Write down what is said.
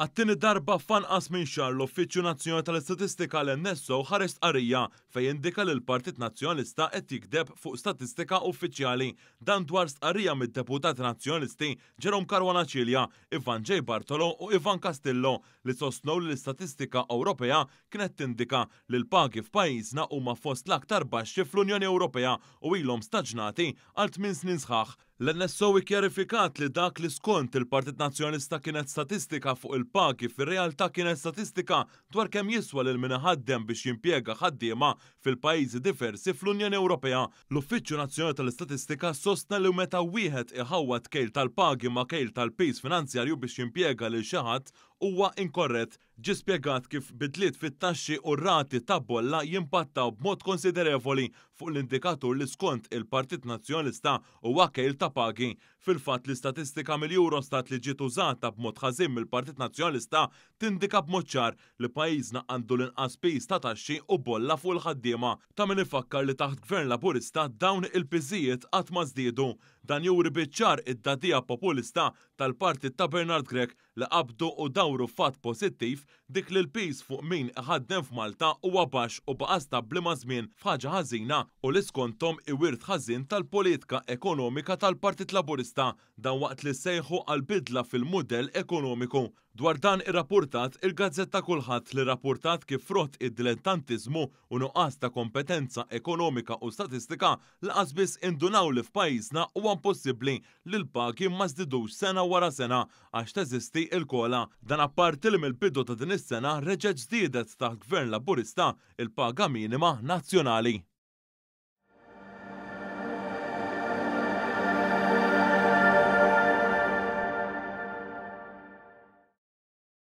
Għat-tieni darba f'anqas minn xahar l-Uffiċċju Nazzjonali tal-Istatistika l-NSO ħareġ stqarrija fejn indika li l-Partit Nazzjonalista qed jigdeb fuq statistika uffiċjali. Dan dwar stqarrija mid-Deputati Nazzjonalisti Jerome Caruana Cilia, Ivan J. Bartolo u Ivan Castillo li sostnew li l-istatistika Ewropea kienet tindika li l-pagi f'pajjiżna huma fost l-aktar baxxi fl-Unjoni Ewropea u ilhom staġnati għal tminn snin sħaħ. L-NSO ikkjarifikat li dak li skont il-Partit Nazzjonalista kienet statistika fuq il-pagi fir-realtà kienet statistika dwar kemm jiswa lil min iħaddem biex jimpjega ħaddiema fil-pajjiżi diversi fl-Unjoni Ewropea. L-Uffiċċju Nazzjonali tal-Istatistika sostna li meta wieħed iħawwad kejl tal-pagi ma' kejl tal-piż finanzjarju biex jimpjega lil xi ħadd huwa inkorrett. Ġie spjegat kif bidliet fit-taxxi u r-rati ta' bolla jimpattaw b'mod konsiderevoli fuq l-indikatur li skont il-Partit Nazzjonalista huwa kejl ta' pagi. Fil-fatt l-istatistika mill-Eurostat li ġiet użata b'mod ħażin mill-Partit Nazzjonalista tindika b'mod ċar li pajjiżna għandu l-inqas piż ta' taxxi u bolla fuq il-ħaddiema. Ta' min ifakkar li taħt Gvern Laburista dawn il-piżijiet qatt ma żdiedu. Dan juri biċ-ċar id-dagħdigħa populista tal-Partit ta' Bernard Grech li qabdu u dawru f'fatt pożittiv dik li l-piż fuq min iħaddem f'Malta huwa baxx u baqa' stabbli maż-żmien f'ħaġa ħażina u li skonthom hi wirt ħażin tal-politka ekonomika tal-Partit Laburista. Dan waqt li sejħu għal bidla fil-mudell ekonomiku. Dwar dan irrappurtat il-gazzetta Kullħadd li rrappurtat kif frott id-dilettantiżmu u nuqqas ta' kompetenza ekonomika u statistika lanqas biss indunaw li f'pajjiżna huwa impossibbli li l-pagi ma żdidux sena wara sena għax teżisti l-COLA. Dan apparti li mill-bidu ta' din is-sena reġgħet żdiedet taħt Gvern Laburista l-paga minima nazzjonali.